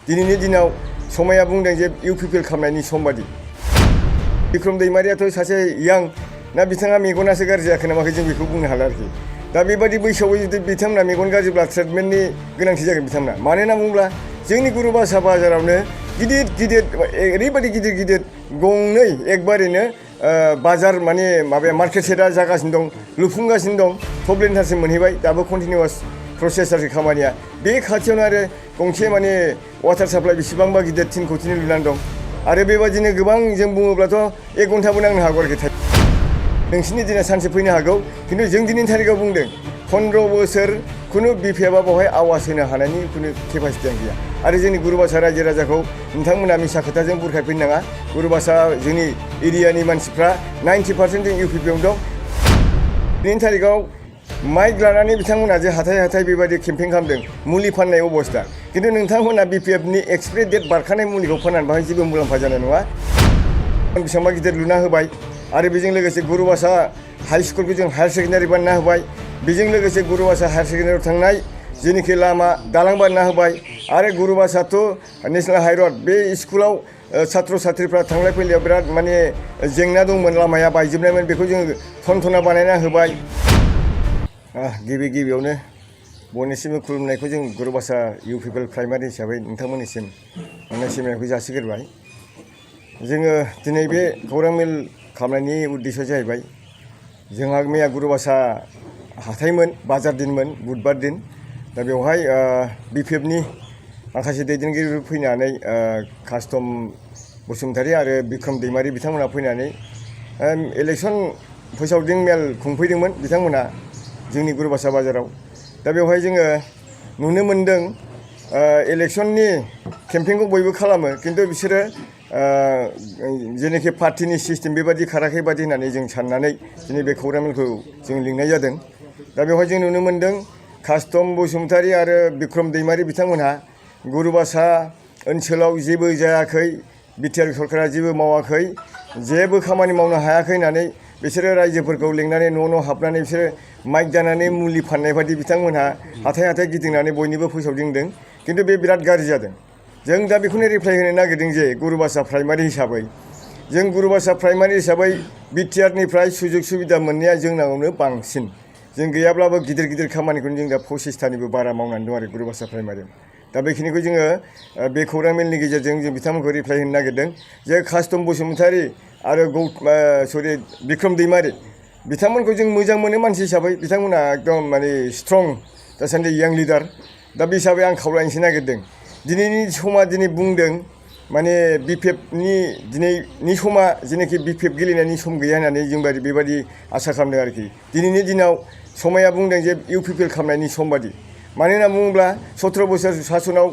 दिनैनि दिनाव समाया बुंदों जे इउपिपिएल खालामनायनि सम बादि बिक्रम दैमारियाथ' सासे यां ना बिथाङा मेगनासो गाज्रि जायाखै नामाखै जों बेखौ बुंनो हाला आरोखि दा बेबादि बैसोआव जुदि बिथांमोना मेगन गाज्रिब्ला ट्रिटमेन्टनि गोनांथि जागोन बिथांमोना मानो होनना बुङोब्ला जोंनि गुरुबासा बाजारावनो गिदिर ओरैबायदि गिदिर गंनै एकबारैनो बाजार माने माबाया मार्केट सेटआ जागासिनो दं लुफुंगासिनो दं टप लेन्टारसिम मोनहैबाय दाबो कन्टिनिउवास प्रसेस आरोखि खामानिया बे खाथियावनो आरो गंसे माने वाटार साप्लाइ बेसेबांबा गिदिर 3 कौटिनि लुनानै दं आरो बेबादिनो गोबां जों बुङोब्लाथ' 1 घन्टाबो नांनो हागौ आरोखि नोंसिनि दिना सानसे फैनो हागौ खिन्थु जों दिनैनि थारिखआव बुंदों 15 बोसोर खुनु बिपिएफआ बावहाय आवाज होनो हानायनि खुनु केपासिटियानो गैया आरो जोंनि गुरुबासा रायजो राजाखौ नोंथांमोना मिसा खोथाजों बुरखायफैनो नाङा गुरुबासा जोंनि एरियानि मानसिफ्रा 90% जों इउपिपिआव दं दिनैनि थारिखआव माइक लानानै बिथांमोना जे हाथाय बेबायदि केम्पेइन खालामदों मुलि फाननाय अबस्था खिन्थु नोंथांमोना बिपिएफनि एक्सपायरि डेट बारखानाय मुलिखौ फाननानै बाहाय जेबो मुलाम्फा जानाय नङा बेसेबांबा गिदिर लुना होबाय आरो बेजों लोगोसे गुरुबासा हाई स्कुलखौ जों हायार सेकेन्डारि बानायना होबाय बेजों लोगोसे गुरुबासा हायार सेकेन्डारियाव थांनाय जेनिखि लामा दालां बानायना होबाय आरो गुरुबासाथ' नेशनेल हाइरड बे स्कुलाव छात्र छात्रीफ्रा थांलाय फैलायाव बिराद माने जेंना दंमोन लामाया बायजोबनायमोन बेखौ जोङो थनथना बानायना होबाय गिबियावनो बयनिसिमबो खुलुमनायखौ जों गुरुबासा इउपिपिएल प्राइमारि हिसाबै नोंथांमोननिसिम आंनि सिबिनायखौ जासिग्रोबाय जोङो दिनै बे खौरां मेल खालामनायनि उद्देश्यआ जाहैबाय जोंहा मैया गुरुबासा हाथायमोन बाजार दिनमोन बुधबार दिन दा बेवहाय बिपिएफनि माखासे दैदेनगिरिफोर फैनानै कास्टम बसुमतारी आरो बिक्रम दैमारि बिथांमोना फैनानै इलेक्सन फोसावदिं मेल खुंफैदोंमोन बिथांमोना जोंनि गुरुबासा बाजाराव दा बेवहाय जोङो नुनो मोन्दों इलेक्सननि केम्पेइनखौ बयबो खालामो खिन्थु बिसोरो जेनाखि पार्टिनि सिस्टेम बेबादि खाराखै बादि होननानै जों साननानै दिनै बे खौरां मेलखौ जों लिंनाय जादों दा बेवहाय जों नुनो मोन्दों कास्टम बसुमतारी आरो बिक्रम दैमारि बिथांमोनहा गुरुबासा ओनसोलाव जेबो जायाखै बिटिआर सरकारा जेबो मावाखै जेबो खामानि मावनो हायाखै होननानै बिसोरो रायजोफोरखौ लिंनानै न' हाबनानै बिसोरो माइक जानानै मुलि फाननाय बादि बिथांमोनहा हाथाय गिदिंनानै बयनिबो फोसावदिंदों खिन्थु बे बिराद गाज्रि जादों जों दा बेखौनो रिप्लाइ होनो नागिरदों जे गुरुबासा प्राइमारि हिसाबै जों गुरुबासा प्राइमारि हिसाबै बिटिआरनिफ्राय सुजुग सुबिदा मोननाया जोंनावनो बांसिन जों गैयाब्लाबो गिदिर खामानिखौनो जों दा 25थानिबो बारा मावनानै दं आरो गुरुबासा प्राइमारियाव दा बेखिनिखौ जोङो बे खौरां मेलनि गेजेरजों जों बिथांमोनखौ रिप्लाइ होनो नागिरदों जे कास्टम बसुमतारी आरो बिक्रम दैमारि बिथांमोनखौ जों मोजां मोनो मानसि हिसाबै बिथांमोना एकदम माने स्ट्रं दासान्दि यां लिडार दा बे हिसाबै आं खावलायनोसो नागिरदों दिनैनि समा दिनै बुंदों माने बिपिएफनि दिनैनि समा जेनाखि बिपिएफ गेलेनायनि सम गैया होननानै जों बेबादि आसा खालामदों आरोखि दिनैनि दिनाव समाया बुंदों जे इउपिपिएल खालामनायनि सम बादि मानो होनना बुङोब्ला 17 बोसोर सासनाव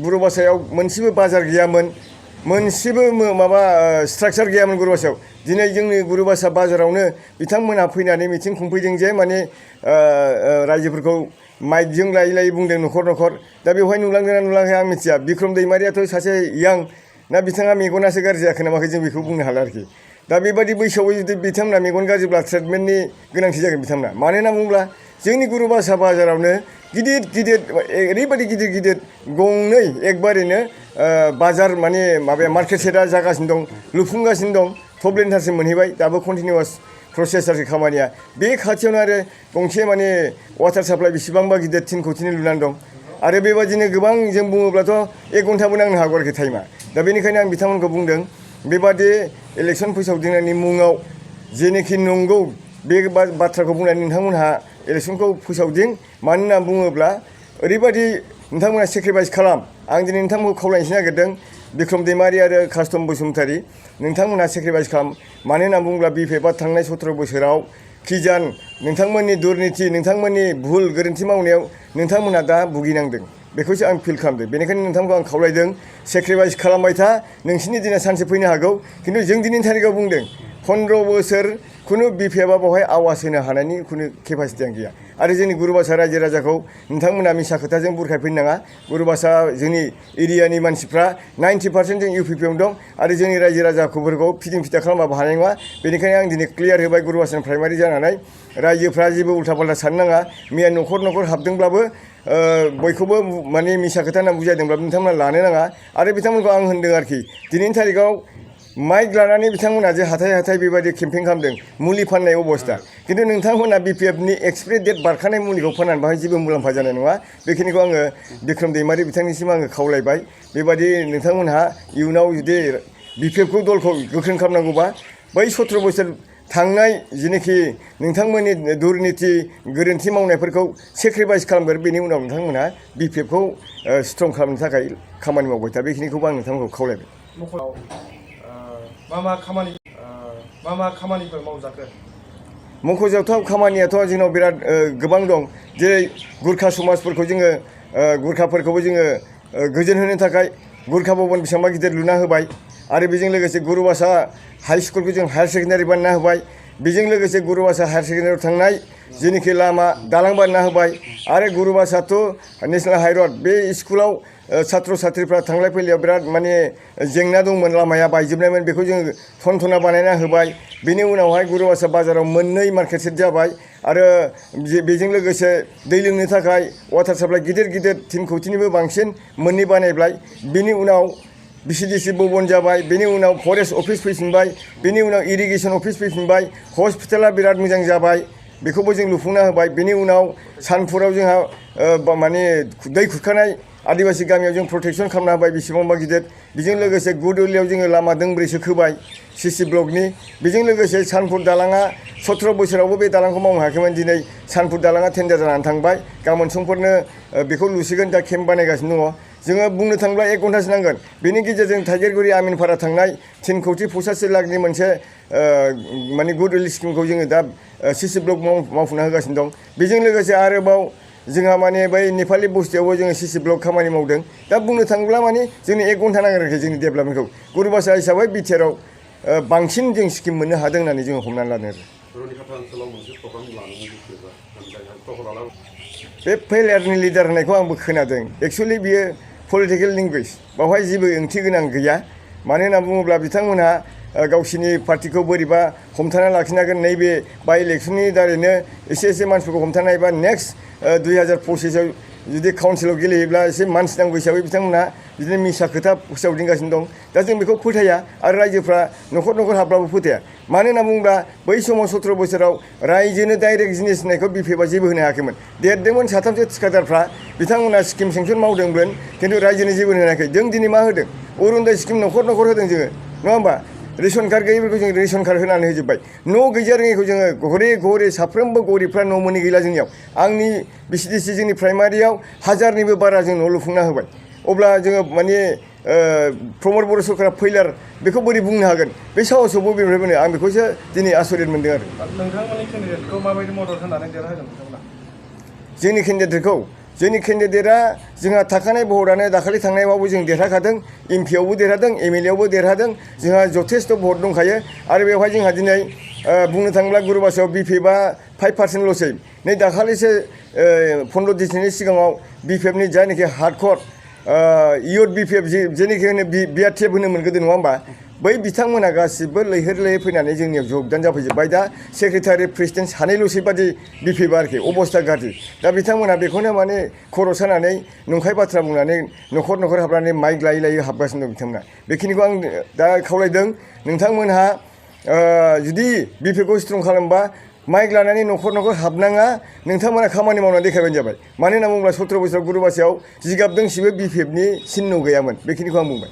गुरुबासायाव मोनसेबो बाजार गैयामोन मोनसेबो माबा स्ट्राक्चार गैयामोन गुरुबासायाव दिनै जोंनि गुरुबासा बाजारावनो बिथांमोनहा फैनानै मिथिं खुंफैदों जे माने रायजोफोरखौ माइकजों लायै बुंदों न'खर दा बेवहाय नुलांदोंना नुलाङाखै आं मिथिया बिक्रम दैमारियाथ' सासे यां ना बिथाङा मेगनासो गाज्रि जायाखै नामाखै जों बेखौ बुंनो हाला आरोखि दा बेबादि बैसोआव जुदि बिथांमोना मेगन गाज्रिब्ला ट्रिटमेन्टनि गोनांथि जागोन बिथांमोना मानो होनना बुङोब्ला जोंनि गुरुबासा बाजारावनो गिदिर ओरैबायदि गिदिर गंनै एकबारैनो बाजार माने माबाया मार्केट सेटआ जागासिनो दं लुफुंगासिनो दं टप लेन्टारसिम मोनहैबाय दाबो कन्टिनिउवास प्रसेस आरोखि खामानिया बे खाथियावनो आरो गंसे माने वाटार साप्लाइ बेसेबांबा गिदिर 3 कौटिनि लुनानै दं आरो बेबादिनो गोबां जों बुङोब्लाथ' 1 घन्टाबो नांनो हागौ आरोखि टाइमा दा बेनिखायनो आं बिथांमोनखौ बुंदों बेबादि इलेक्सन फोसावदिंनायनि मुङाव जेनोखि नंगौ बे बाथ्राखौ बुंनानै नोंथांमोनहा इलेक्सनखौ फोसावदिं मानो होनना बुङोब्ला ओरैबादि नोंथांमोना सेक्रिफाइस खालाम आं दिनै नोंथांमोनखौ खावलायनोसो नागिरदों बिक्रम दैमारि आरो कास्टम बसुमतारी नोंथांमोनहा सेक्रिफाइस खालाम मानो होनना बुङोब्ला बिपिएफआ थांनाय 17 बोसोराव खिजान नोंथांमोननि दुर्निति नोंथांमोननि भुल गोरोन्थि मावनायाव नोंथांमोनहा दा भुगिनांदों बेखौसो आं फिल खालामदों बेनिखायनो नोंथांखौ आं खावलायदों सेक्रिफाइस खालामबाय था नोंसिनि दिना सानसे फैनो हागौ खिन्थु जों दिनैनि थारिखआव बुंदों 15 बोसोर खुनु बिपिएफआ बावहाय आवाज होनो हानायनि खुनु केपासिटियानो गैया आरो जोंनि गुरुबासा रायजो राजाखौ नोंथांमोना मिसा खोथाजों बुरखायफैनो नाङा गुरुबासा जोंनि एरियानि मानसिफ्रा 90% जों इउपिपिआव दं आरो जोंनि रायजो राजाफोरखौ फिदिं फिथा खालामाबो हानाय नङा बेनिखायनो आं दिनै क्लियार होबाय गुरुबासानि प्राइमारि जानानै रायजोफ्रा जेबो उल्था पाल्टा साननो नाङा मैया न'खर हाबदोंब्लाबो बयखौबो माने मिसा खोथा होनना बुजायदोंब्ला बिथांमोना लानो नाङा आरो बिथांमोनखौ आं होनदों आरोखि दिनैनि थारिखआव माइक लानानै बिथांमोना जे हाथाय हाथाय बेबायदि केम्पेइन खालामदों मुलि फाननाय अबस्था खिन्थु नोंथांमोना बिपिएफनि एक्सपायरि डेट बारखानाय मुलिखौ फाननानै बाहाय जेबो मुलाम्फा जानाय नङा बेखिनिखौ आङो बिक्रम दैमारि बिथांनिसिम आङो खावलायबाय बेबायदि नोंथांमोनहा इयुनाव जुदि बिपिएफखौ दलखौ गोख्रों खालामनांगौबा बै 17 बोसोर थांनाय जेनाखि नोंथांमोननि दुर्निति गोरोन्थि मावनायफोरखौ सेक्रिफाइस खालामगोन बेनि उनाव नोंथांमोनहा बिपिएफखौ स्ट्रं खालामनो थाखाय खामानि मावबाय था बेखिनिखौबो आं नोंथांमोनखौ खावलायबाय मा मा खामानिफोर मावजाखो मख'जाथाव खामानियाथ' जोंनाव बिराद गोबां दं जेरै गुरखा समाजफोरखौ जोङो गुरखाफोरखौबो जोङो गोजोन होनो थाखाय गुरखा भबन बेसेबांबा गिदिर लुना होबाय आरो बेजों लोगोसे गुरुबासा हाई स्कुलखौ जों हायार सेकेन्डारि बानायना होबाय बेजों लोगोसे गुरुबासा हायार सेकेन्डारियाव थांनाय जेनाखि लामा दालां बानायना होबाय आरो गुरुबासा टु नेशनेल हाइरड बे स्कुलाव छात्र छात्रीफ्रा थांलाय फैलायाव बिराद माने जेंना दंमोन लामाया बायजोबनायमोन बेखौ जोङो थनथना बानायना होबाय बेनि उनावहाय गुरुबासा बाजाराव मोननै मार्केट सेट जाबाय आरो बेजों लोगोसे दै लोंनो थाखाय वाटार साप्लाइ गिदिर गिदिर 3 कौटिनिबो बांसिन मोननै बानायबाय बेनि उनाव बिसिडिसि भवन जाबाय बेनि उनाव फरेस्ट अफिस फैफिनबाय बेनि उनाव इरिगेसन अफिस फैफिनबाय हस्पिटाला बिराद मोजां जाबाय बेखौबो जों लुफुंना होबाय बेनि उनाव सानपुराव जोंहा माने दै खुरखानाय आदिबासी गामियाव जों प्रटेक्शन खालामना होबाय बेसेबांबा गिदिर बेजों लोगोसे गुदुलियाव जोङो लामा दोंब्रैसो खोबाय सिसि ब्लकनि बेजों लोगोसे सानपुर दालाङा 17 बोसोरावबो बे दालांखौ मावनो हायाखैमोन दिनै सानपुर दालाङा टेन्डार जानानै थांबाय गाबोन समफोरनो बेखौ लुसिगोन दा केम्प बानायगासिनो दङ जोङो बुंनो थाङोब्ला 1 घन्टासो नांगोन बेनि गेजेरजों टाइगेरगुरि आमिनपारा थांनाय 3 कौटि 85 लाखनि मोनसे माने गुडविल स्किमखौ जोङो दा सिसि ब्लक मावफुंना होगासिनो दं बेजों लोगोसे आरोबाव जोंहा माने बै नेपालि बस्तियावबो जोङो सिसि ब्लक खामानि मावदों दा बुंनो थाङोब्ला माने जोंनि 1 घन्टा नांगोन आरोखि जोंनि डेभेलपमेन्टखौ गुरुबासा हिसाबै बिटिआरआव बांसिन जों स्किम मोननो हादों होननानै जोङो हमनानै लादों आरो बे फेलियारनि लिडार होननायखौ आंबो खोनादों एक्सुवेलि बियो पलिटिकेल लेंगुवेज बावहाय जेबो ओंथि गोनां गैया मानो होनना बुङोब्ला बिथांमोनहा गावसिनि पार्टिखौ बोरैबा हमथाना लाखिनो हागोन नैबे बाइ इलेक्सननि दारैनो एसे एसे मानसिफोरखौ हमथानो हायोबा नेक्स्ट 2025आव जुदि काउन्सिलाव गेलेयोब्ला एसे मानसि नांगौ हिसाबै बिथांमोनहा बिदिनो मिसा खोथा फोसावदिंगासिनो दं दा जों बेखौ फोथाया आरो रायजोफ्रा न'खर न'खर हाबब्लाबो फोथाया मानो होनना बुङोब्ला बै समाव 17 बोसोराव रायजोनो डाइरेक्ट जिनिस होनायखौ बिपिएफआ जेबो होनो हायाखैमोन देरदोंमोन साथामसो थिखादारफ्रा बिथांमोना स्किम सेंसन मावदोंमोन खिन्थु रायजोनो जेबो होनो हायाखै जों दिनै मा होदों अरुनदय स्किम न'खर न'खर होदों जोङो नङा होमबा रेशन कार्ड गैयैफोरखौ जों रेशन कार्ड होनानै होजोब्बाय न' गैजा रोङैखौ जोङो घरे घरे साफ्रोमबो गरिबफ्रा न' मोनै गैला जोंनियाव आंनि बिसिडिसि जोंनि प्राइमारियाव 1000निबो बारा जों न' लुफुंना होबाय अब्ला जोङो माने प्रमद बर' सरकारा फैलार बेखौ बोरै बुंनो हागोन बे साहसखौ बबेनिफ्राय मोनो आं बेखौसो दिनै आसरित मोनदों आरो नोंथांमोननि केन्डिडेटखौ माबायदि मदद होनानै देरहाहोगोन नोंथांमोना जोंनि केन्डिडेटआ जोंहा थाखानाय भटआनो दाखालि थांनायावबो जों देरहाखादों एमपिआवबो देरहादों एमएलएआवबो देरहादों जोंहा जथेस्थ' भट दंखायो आरो बेवहाय जोंहा दिनै बुंनो थाङोब्ला गुरुबासायाव बिपिएफआ 5%ल'सै नै दाखालिसो 15 दिननि सिगाङाव बिपिएफनि जायनाखि हार्डक'र इयुथ बिपिएफ जेनाखि होनो बिआरटिएफ होनोमोन गोदो नङा होमबा बै बिथांमोना गासिबो लैहोर लैहोर फैनानै जोंनियाव जगदान जाफैजोब्बाय दा सेक्रेटारि प्रेसिडेन्ट सानैल'सै बादि बिपिएफ आरोखि अबस्था गाज्रि दा बिथांमोना बेखौनो माने खर' सानानै नंखाय बाथ्रा बुंनानै न'खर न'खर हाबनानै माइक लायै लायै हाबगासिनो दं बिथांमोना बेखिनिखौ आं दा खावलायदों नोंथांमोनहा जुदि बिपिएफखौ स्ट्रं खालामबा माइक लानानै न'खर न'खर हाबनाङा नोंथांमोना खामानि मावनानै देखायबानो जाबाय मानो होनना बुङोब्ला 17 बोसोराव गुरुबासायाव जिगाब दोंसेबो बिपिएफनि चिह्न गैयामोन बेखिनिखौ आं बुंबाय